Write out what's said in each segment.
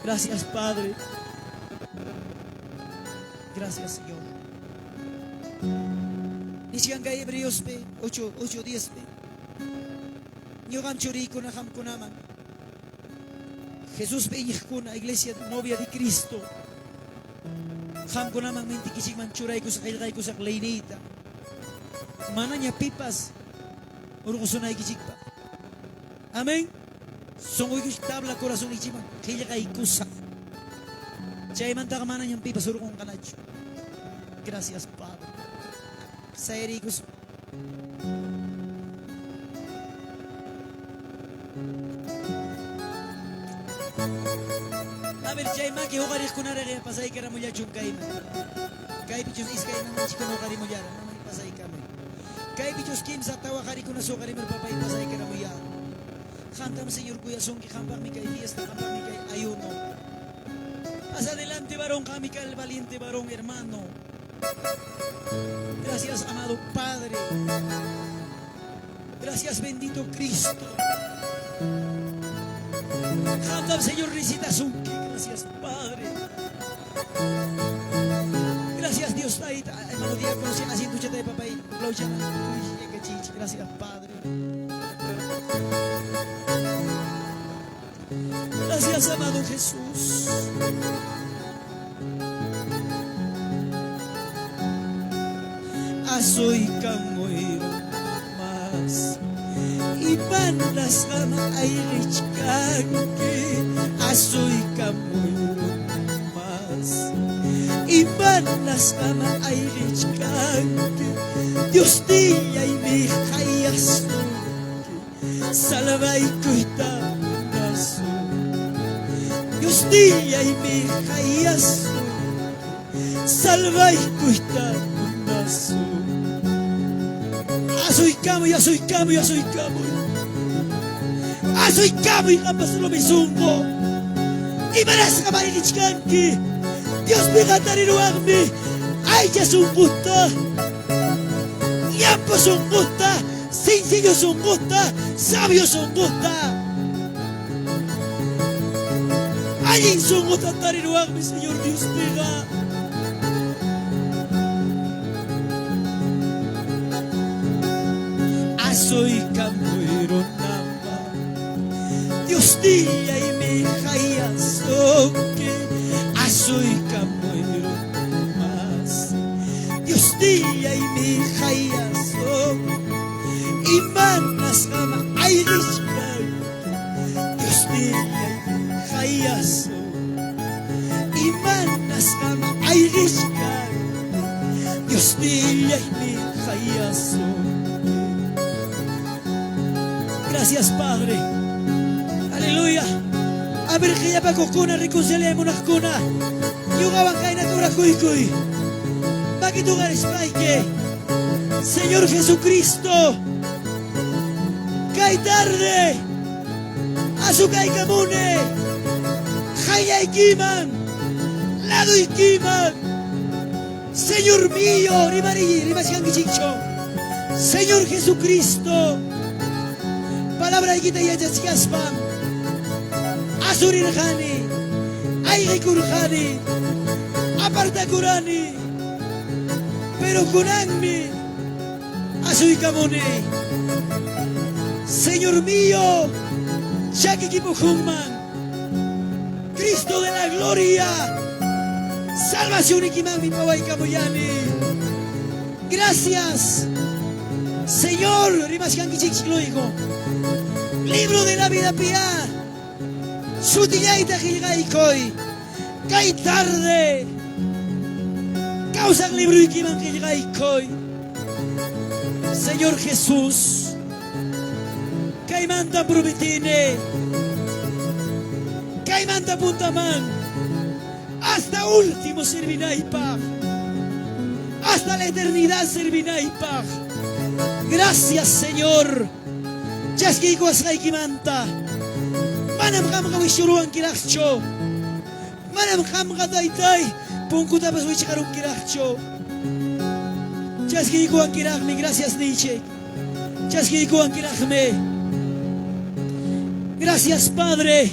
Gracias, Padre. Gracias, Señor. Nichkan kay Hebreospi 8, 8, 10 pi. Ñuqam churiykuna qamkunaman. Jesuspi iñiqkuna, iglesia novia de Cristo. Qamkunaman mentikichikman churaykusaq qillqaykusaq leyniyta. Manaña pipas hurqusunaykichikpaq. Amén. Sunquykichik tabla corazonnikichikman qillqaykusaq. Chaymantaqa manañam pipas hurqunqanachu. Gracias, Padre. Sayariykuspa. A ver, chay maki huqariqkunaraq pasaykaramulachun kayman. Kaypichus iskay mamanchikkuna huqarimullara, mamay pasaykamuy. Kaypichus kimsa tawa qarikuna huqarimur papay pasaykaramuyá. Qamtam Señor kuyasunki, qampaqmi kay fiesta, qampaqmi kay ayuno. Más adelante, varón, qammi kay el valiente varón, hermano. Gracias, amado Padre. Gracias, bendito Cristo. Qamtam Señor recitasunki. Gracias, Padre. Gracias, Dios Tayta. Hermano diácono, asientuchata papay. Gracias, Padre. Gracias, amado Jesús. Asuykamuy mas imanasqam ayqichkanki asuykamuy mas imanasqam ayqichkanki Dios nillaymi qayasunki salvaykuyta munasun Dios nillaymi qayasunki salvaykuyta munasun Asuykamuy, asuykamuy, asuykamuy. Asuykamuy qampas rumi sunqu. Imanasqam ayqichkanki? Diospiqa tariruwanmi aycha sunquta, llampu sunquta, sencillo sunquta, sabio sunquta. Allin sunquta tariruwanmi Señor Diospiqa. Asuykamuy runama Dios nillaymi qayasunki asuykamuy runamas Dios nillaymi qayasunki imanasqam ayqichkanki Dios nillaymi qayasunki imanasqam ayqichkanki Dios nillaymi qayasunki. Gracias, Padre. Aleluya. A ver, qillapakukuna, reconciliay munaqkuna. Ñuqawan kaynata orakuykuy. Makita uqarispayki. Señor Jesucristo. Kay tarde. Asukaykamuni. Qayllaykiman. Laduykiman. Señor mío, rimariy, rimachkankichikchu. Señor Jesucristo. Palabraykita yachachkaspam asurirqani, ayqikurqani, apartakurani, pero kunanmi asuykamuni. Señor mío, chakikipukunman, Cristo de la gloria, salvacionikimanmi pawaykamuyani. Gracias, Señor, rimachkankichik luego. Libro de la vida pia, sutillayta qillqaykuy, kay tarde, kawsaq libruykiman qillqaykuy. Señor Jesús, kaymanta prometine, kaymanta puntaman, hasta último servinaypaq, hasta la eternidad servinaypaq. Gracias, Señor. Chaskiykuwasqaykimanta. Manam qamqa wischuruwankiraqchu. Manam qamqa taytay punkutapas wichqarunkiraqchu. Chaskiykuwankiraqmi, gracias niychik. Chaskiykuwankiraqmi. Gracias, Padre.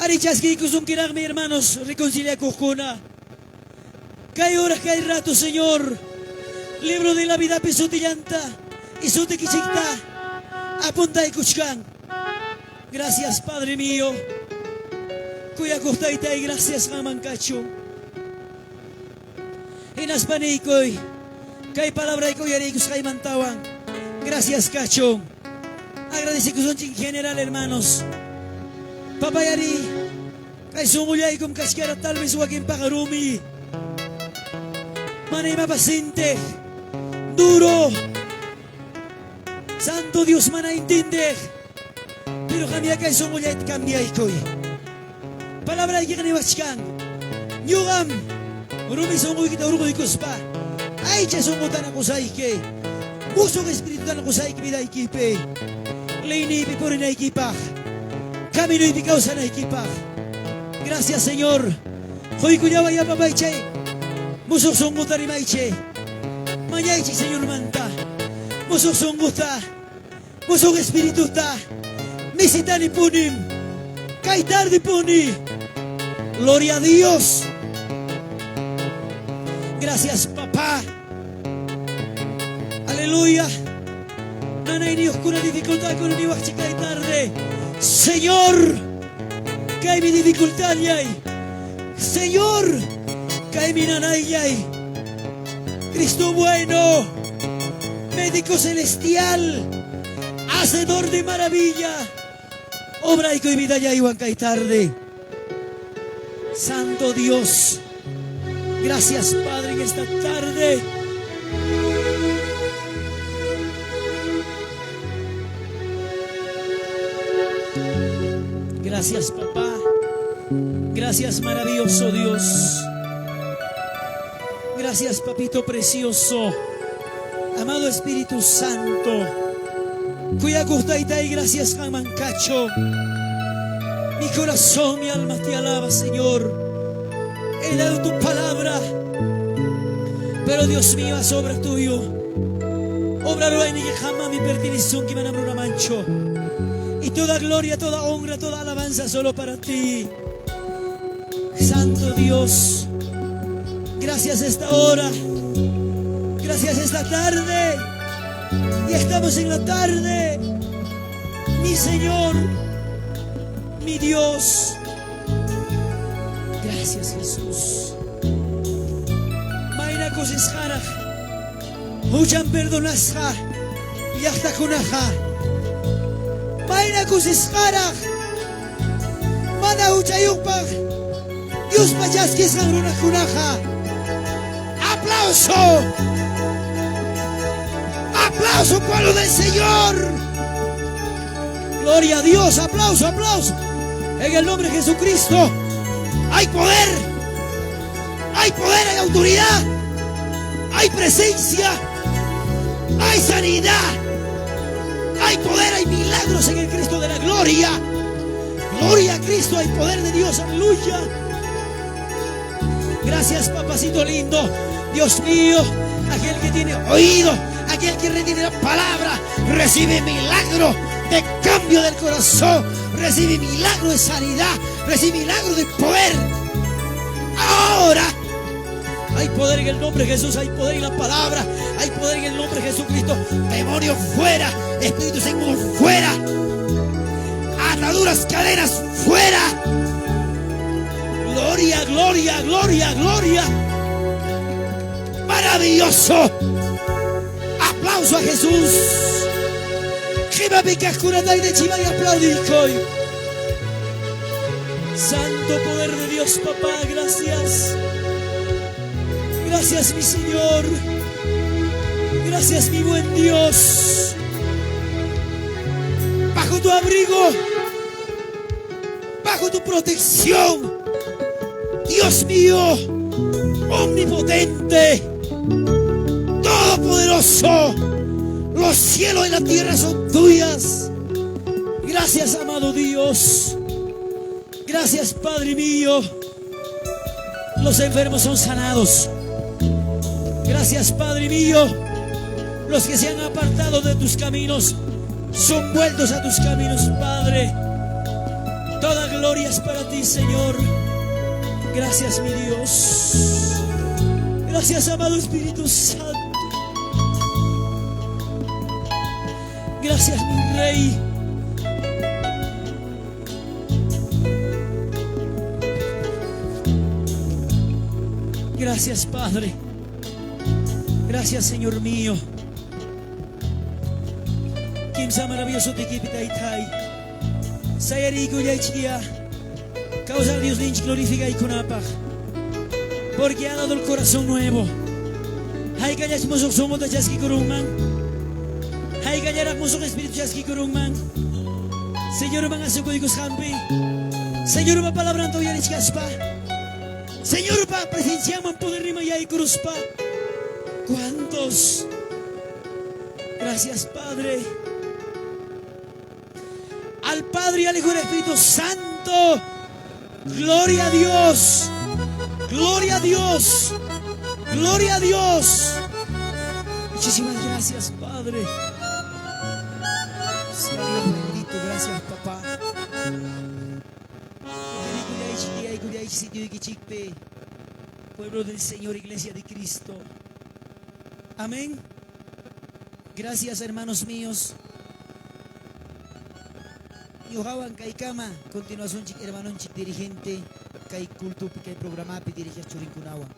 Ari chaskiykusunkiraqmi, hermanos, reconciliakuqkuna. Kay hora, kay rato, Señor, libro de la vidapi sutillanta y sutikichikta apuntaykuchkan. Gracias, Padre mío. Kuyakuq Taytay, gracias qamman kachun. Hinaspa niykuy, kay palabrayki uyariykusqaymantawan, gracias kachun. Agradecikusunchik en general, hermanos. Papay ari, kay sunqullaykum kachkara tal vez wakinpaqa rumi. Mana imapas sintiq, duro. Santo Dios mana intindiq. Pero qamya kay sunqullayta cambiaykuy. Palabraykiqa niwachkan, ñuqam rumi sunquykita hurquykuspa aycha sunqutana qusayki, musuq espiritutana qusayki vidaykipi, leyniypi purinaykipaq, caminoypi kawsanaykipaq. Gracias, Señor. Quykullaway ya papay chay musuq sunquta rimaychi. Mañaychik Señormanta musuq sunquta, musuq espirituta. Nisitani punim kay tarde puni. Gloria a Dios. Gracias, papá. Aleluya. Nanayniyuqkuna dificultadkuna niwaqchik kay tarde. Señor, kaymi dificultadllay. Señor, kaymi nanayllay. Cristo bueno, médico celestial, hacedor de maravilla, obraykuy vidallaywan kay tarde. Santo Dios, gracias, Padre, en esta tarde. Gracias, papá. Gracias, maravilloso Dios. Gracias, papito precioso. Amado Espíritu Santo. Kuyakuq Taytay, gracias qamman kachun. Mi corazón, mi alma te alaba, Señor. He dado tu palabra. Pero Dios mío, haz obra tuyo. Obra ruwayniki qammanmi pertenesunki, manam runamanchu. Y toda gloria, toda honra, toda alabanza solo para ti. Santo Dios, gracias esta hora. Gracias esta tarde. Y estamos en la tarde. Mi Señor, mi Dios. Gracias, Jesús. Mayna kusisqaraq huchan perdonasqa llaqtakunaqa. Mayna kusisqaraq mana huchayuqpaq Diospa chaskisqan runakunaqa. ¡Aplauso! ¡Aplauso, pueblo del Señor! Gloria a Dios, aplauso, aplauso. En el nombre de Jesucristo hay poder, hay poder, hay autoridad, hay presencia, hay sanidad, hay poder, hay milagros en el Cristo de la gloria. Gloria a Cristo, hay poder de Dios, aleluya. Gracias, papacito lindo. Dios mío, aquel que tiene oído, aquel que retiene la palabra, recibe milagro de cambio del corazón, recibe milagro de sanidad, recibe milagro de poder. Ahora hay poder en el nombre de Jesús, hay poder en la palabra, hay poder en el nombre de Jesucristo. Demonios fuera, espíritus inmundos fuera, ataduras, cadenas fuera. Gloria, gloria, gloria, gloria. Maravilloso. Aplauso a Jesús. Y aplaudí. Santo poder de Dios, papá, gracias. Gracias, mi Señor. Gracias, mi buen Dios. Bajo tu abrigo, bajo tu protección, Dios mío, omnipotente, todopoderoso, los cielos y la tierra son tuyas. Gracias, amado Dios. Gracias, Padre mío. Los enfermos son sanados. Gracias, Padre mío. Los que se han apartado de tus caminos son vueltos a tus caminos, Padre. Toda gloria es para ti, Señor. Gracias, mi Dios. Gracias, amado Espíritu Santo. Gracias, mi Rey. Gracias, Padre. Gracias, Señor mío. Kimsa maravilloso sutiykipi taytay. Sayariykullaychikya. Kawsaq Diosninchik glorificaykunapaq. Porque ha dado el corazón nuevo. Haykallach musuq sunquta chaskikurunman. Haykallaraq musuq espíritu chaskikurunman. Señorman asukuykusqanpi. Señorpa palabranta uyarichkaspa. Señorpa presencianman poderniman yaykuruspa. ¿Cuántos? Gracias, Padre. Al Padre y al Hijo y al Espíritu Santo. Gloria a Dios. Gloria a Dios. Gloria a Dios. Muchísimas gracias, Padre. Sea Dios bendito. Gracias, papá. Pueblo del Señor, Iglesia de Cristo. Amén. Gracias, hermanos míos. Ñuqawan kaykama continuasunchik hermanonchik dirigente kay cultupi kay programapi dirigiq churinkunawan.